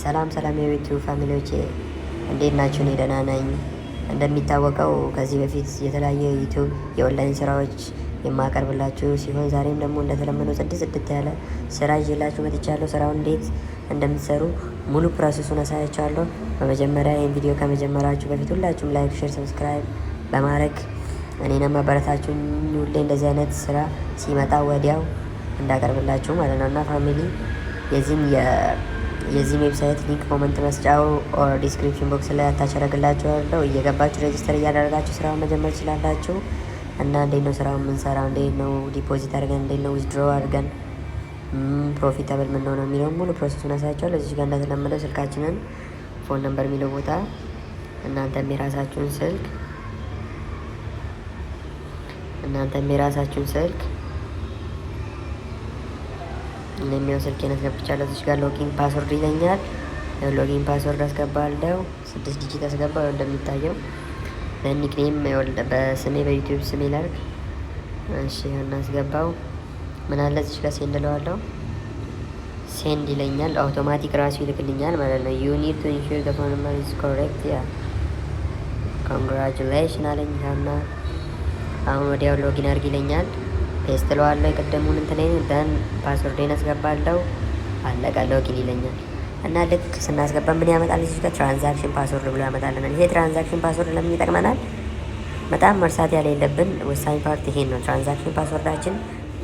ሰላም ሰላም የ YouTube family ዎቼ፣ እንዴት ናችሁ? እኔ ደህና ነኝ። እንደሚታወቀው ከዚህ በፊት የተለያየ YouTube የ online ስራዎች የማቀርብላችሁ ሲሆን ዛሬም ደግሞ እንደተለመደው ጽድት ጽድት ያለ ስራ ይዤላችሁ መጥቻለሁ። ስራውን እንዴት እንደምትሰሩ ሙሉ process ኡን አሳያችኋለሁ። በመጀመሪያ ይህን ቪዲዮ ከመጀመራችሁ በፊት ሁላችሁም like፣ share፣ subscribe በማድረግ እኔንም አበረታችሁኝ። ሁሌ እንደዚህ አይነት ስራ ሲመጣ ወዲያው እንዳቀርብላችሁ ማለት ነው። እና family፣ የዚህን website link comment መስጫው or description box ላይ attach አደርግላችኋለሁ። እየገባችሁ register እያደረጋችሁ ስራውን መጀመር ትችላላችሁ። እና እንዴት ነው ስራውን የምንሰራው፣ እንዴት ነው deposit አድርገን፣ እንዴት ነው withdraw አድርገን profitable የምንሆነው የሚለውን ሙሉ process ኡን አሳያችኋለሁ። እዚህ ጋር እንደተለመደው ስልካችንን phone number የሚለው ቦታ እናንተም የራሳችሁን ስልክ፣ እኔም ያው ስልኬን አስገብቻለሁ። እዚህ ጋር login password ይለኛል። Login password አስገባለሁ። ስድስት digit አስገባው እንደሚታየው። Nickname በስሜ፣ በ YouTube ስሜ ላድርግ። እሺ፣ እናስገባው። ምን አለ? እዚህ ጋር send እለዋለሁ። Send ይለኛል። አውቶማቲክ ራሱ ይልክልኛል ማለት ነው። "You need to ensure the phone number is correct." Yeah, congratulation አለኝ። ይኸውና አሁን ወዲያው login አድርግ ይለኛል። Paste እለዋለሁ የቀደሙን እንትኔን፣ then password ኤን አስገባለሁ። አለቀ። Login ይለኛል። እና ልክ ስናስገባ ምን ያመጣል? እዚህ ጋር transaction password ብሎ ያመጣልናል። ይሄ transaction password ለምን ይጠቅመናል? በጣም መርሳት ያሌለብን ወሳኝ part ይሄን ነው። Transaction password ኣችን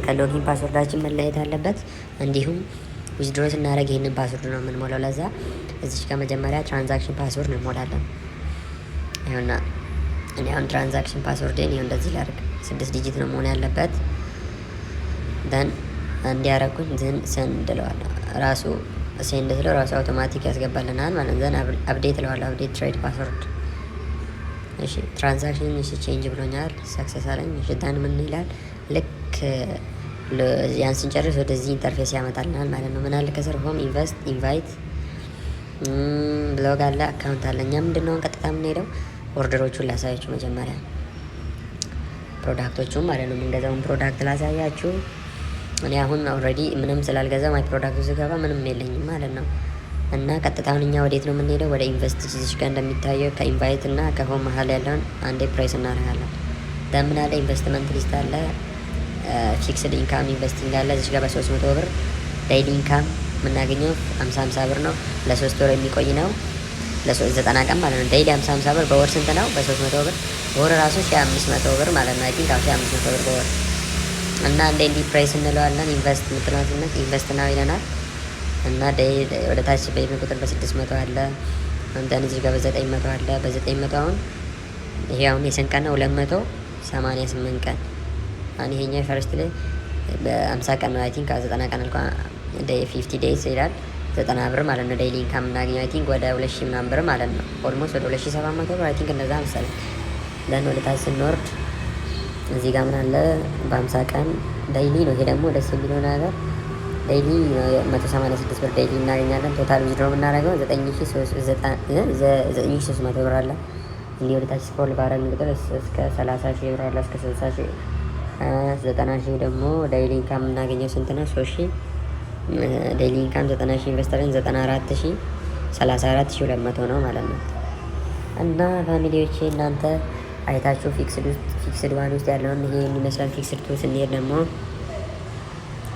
ከ login password ኣችን መለየት አለበት። እንዲሁም withdraw ስናደርግ ይህንን password ነው የምንሞላው። ለዛ እዚች ጋር መጀመሪያ transaction password እንሞላለን። ይኸውና እኔ አሁን transaction password ኤን ይኸው እንደዚህ ላድርግ። ስድስት digit ነው መሆን ያለበት። Then እንዲያረኩኝ then send እለዋለሁ። ራሱ send ስለው ራሱ አውቶማቲክ ያስገባልናል ማለት ነው። Then update እለዋለሁ። Update trade password። እሺ፣ transaction እሺ change ብሎኛል። Success አለኝ። እሺ፣ then ምን ይላል? ልክ ያን ስንጨርስ ወደዚህ interface ያመጣልናል ማለት ነው። ምን አለ ከስር? Home፣ invest፣ invite፣ blog አለ፣ account አለ። እኛ ምንድነው ቀጥታ የምንሄደው order ኦቹን ላሳያችሁ፣ መጀመሪያ product ኦቹን ማለት ነው። የምንገዛውን product ላሳያችሁ። እኔ አሁን already ምንም ስላልገዛ my product ኡ ስገባ ምንም የለኝም ማለት ነው። እና ቀጥታውን እኛ ወዴት ነው የምንሄደው? ወደ invest። እዚች ጋር እንደሚታየው ከ invite እና ከ home መሀል ያለውን አንዴ ፕሬስ እናደርጋለን። ለምን አለ? Investment list አለ፣ fixed income investing አለ። እዚች ጋር በ300 ብር daily income የምናገኘው 50 50 ብር ነው። ለ3 ወር የሚቆይ ነው። ለ90 ቀን ማለት ነው። Daily 50 50 ብር በወር ስንት ነው? በ300 ብር በወር ራሱ 1500 ብር ማለት ነው። I think 1500 ብር በወር። እና እንደ እንዲህ ፕራይስ እንለዋለን። Invest የምትለዋት invest now ይለናል። እና ወደ ታች በሄድን ቁጥር በ600 አለ። አንተን እዚህ ጋር በ900 አለ። በ900 አሁን ይሄ አሁን የስንት ቀን ነው? 288 ቀን። አሁን ይሄኛው first ላይ በ50 ቀን ነው፣ I think 90 ቀን አልኳ፣ 50 days ይላል፣ 90 ብር ማለት ነው። Daily income የምናገኘው I think ወደ 2000 ምናምን ብር ማለት ነው። Almost ወደ 2700 ብር I think እንደዛ መሰለኝ። Then ወደ ታች ስንወርድ እዚህ ጋር ምን አለ? በ50 ቀን daily ነው። ይሄ ደግሞ ደስ የሚለው ነገር daily 186 ብር daily እናገኛለን። Total withdraw የምናደርገው 9300 ብር አለ። እንዲህ ወደ ታች scroll ባረግን ቁጥር እስከ 30,000 ብር አለ፣ እስከ 60,000፣ 90,000 ደግሞ daily income የምናገኘው ስንት ነው? 3000 daily income፣ 90,000 invest አርገን 94,000፣ 34,200 ነው ማለት ነው። እና family ዎቼ፣ እናንተ አይታችሁ fixed ውስጥ fixed one ውስጥ ያለውን ይሄ የሚመስላል። Fixed two ስንሄድ ደግሞ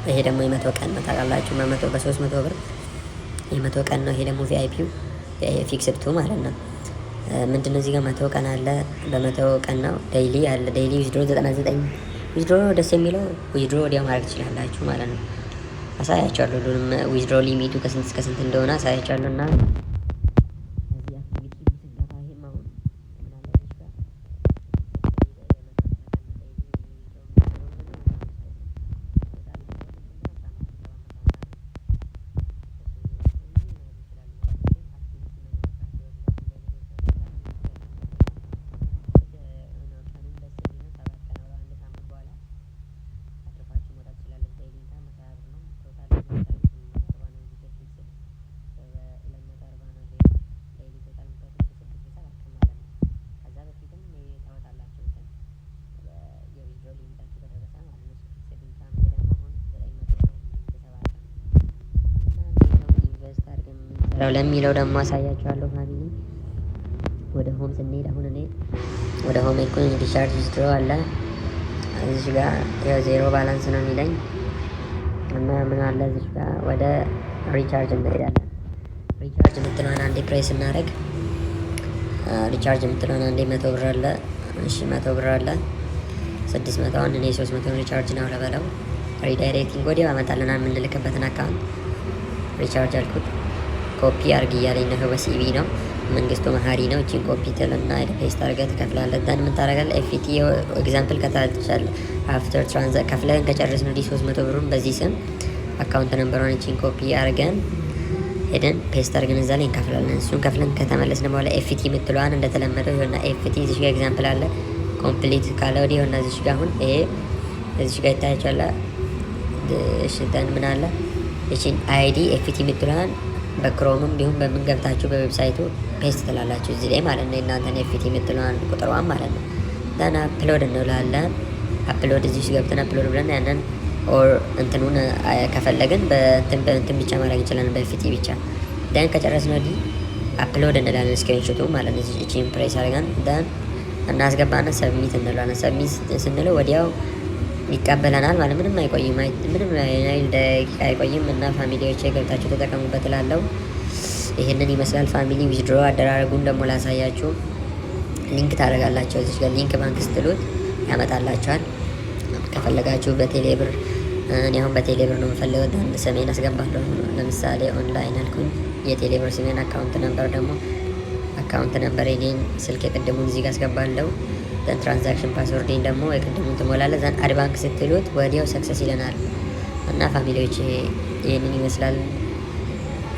ይሄ ደግሞ የ100 ቀን ነው ታውቃላችሁ። በመቶ በ300 ብር የ100 ቀን ነው። ይሄ ደግሞ VIP ው fixed two ማለት ነው። ምንድነው? እዚህ ጋር 100 ቀን አለ። በ100 ቀን ነው፣ daily አለ። Daily withdraw 99። Withdraw ደስ የሚለው withdraw ወዲያው ማድረግ ትችላላችሁ ማለት ነው። አሳያችኋለሁ ሁሉንም፣ withdraw limit ኡ ከስንት እስከ ስንት እንደሆነ አሳያችኋለሁ። እና እዚህ activity ስንገባ ይሄም አሁን ምን አለ እዚህ ጋር? 7 ቀን፣ አንድ ሳምንት በኋላ አትርፋችሁ መውጣት ትችላላችሁ። Daily income 120 ብር ነው። Total 840 ነው። እዚህ ጋር fixed 240 የሚሰራው ለሚለው ደግሞ አሳያችኋለሁ family። ወደ home ስንሄድ፣ አሁን እኔ ወደ home ሄድኩኝ። Recharge፣ withdraw አለ እዚህ ጋር። ያው zero balance ነው የሚለኝ። እና ምን አለ እዚህ ጋር? ወደ recharge እንሄዳለን። Recharge የምትለዋን አንዴ ፕሬስ እናደርግ። Recharge የምትለዋን አንዴ፣ 100 ብር አለ። እሺ፣ 100 ብር አለ፣ 600። አሁን እኔ 300 recharge ነው ልበለው። Redirecting ወዲያው ያመጣልናል የምንልክበትን account። Recharge አልኩት። ኮፒ አርግ እያለኝ ነው። በ CBE ነው፣ መንግስቱ መሀሪ ነው። እቺን ኮፒ ትልና paste አድርገህ ትከፍላለህ። Then ምን ታደርጋለህ? FT example ከታቻል after transa ከፍለን ከጨረስን ወዲህ 300 ብሩን በዚህ ስም account number ሯን እቺን ኮፒ አድርገን ሄደን paste አድርገን እዛ ላይ እንከፍላለን። እሱን ከፍለን ከተመለስን በኋላ FT የምትለዋን እንደተለመደው ይሆና FT እዚሽ ጋር example አለ። Complete ካለ ወዲህ ይሆና እዚሽ ጋር፣ አሁን ይሄ እዚሽ ጋር ይታያችኋል። እሺ፣ then ምን አለ? እቺን ID FT የምትለዋን በ Chrome ም ቢሆን በምን ገብታችሁ በ website ኡ paste ትላላችሁ እዚህ ላይ ማለት ነው። የእናንተን FT የምትለዋን ቁጥሯን ማለት ነው። Then upload እንላለን። Upload እዚህ ውስጥ ገብተን upload ብለን ያንን or እንትኑን ከፈለግን በእንትን ብቻ ማድረግ እንችላለን፣ በ FT ብቻ። Then ከጨረስን ወዲህ upload እንላለን፣ screenshot ኡ ማለት ነው። እቺን ፕሬስ አድርገን then እናስገባና submit እንለዋለን። Submit ስንለው ወዲያው ይቀበለናል ማለት ምንም አይቆይም፣ ምንም ያህል ደቂቃ አይቆይም። እና family ዎች ገብታችሁ ተጠቀሙበት እላለሁ። ይህንን ይመስላል family። Withdraw አደራረጉን ደግሞ ላሳያችሁ። Link ታደርጋላችሁ፣ እዚች ጋር link bank ስትሉት ያመጣላችኋል። ከፈለጋችሁ በቴሌ ብር፣ እኔ አሁን በቴሌ ብር ነው የምፈልገው። ስሜን አስገባለሁ። ለምሳሌ ኦንላይን አልኩኝ። የቴሌ ብር ስሜን፣ account number ደግሞ account number የኔን ስልክ የቅድሙን እዚህ ጋር አስገባለሁ። Then transaction password ኤን ደግሞ የቅድሙን ትሞላለህ። Then add bank ስትሉት ወዲያው success ይለናል። እና family ዎች ይህንን ይመስላል።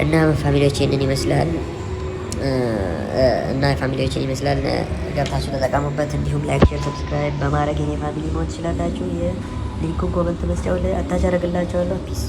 እና family ዎች ይህንን ይመስላል። እና family ዎችን ይመስላል። ገብታችሁ ተጠቀሙበት። እንዲሁም like፣ share፣ subscribe በማድረግ የኔ family መሆን ትችላላችሁ። የ link ኡን comment መስጫው ላይ attach አደርግላችኋለሁ። Peace.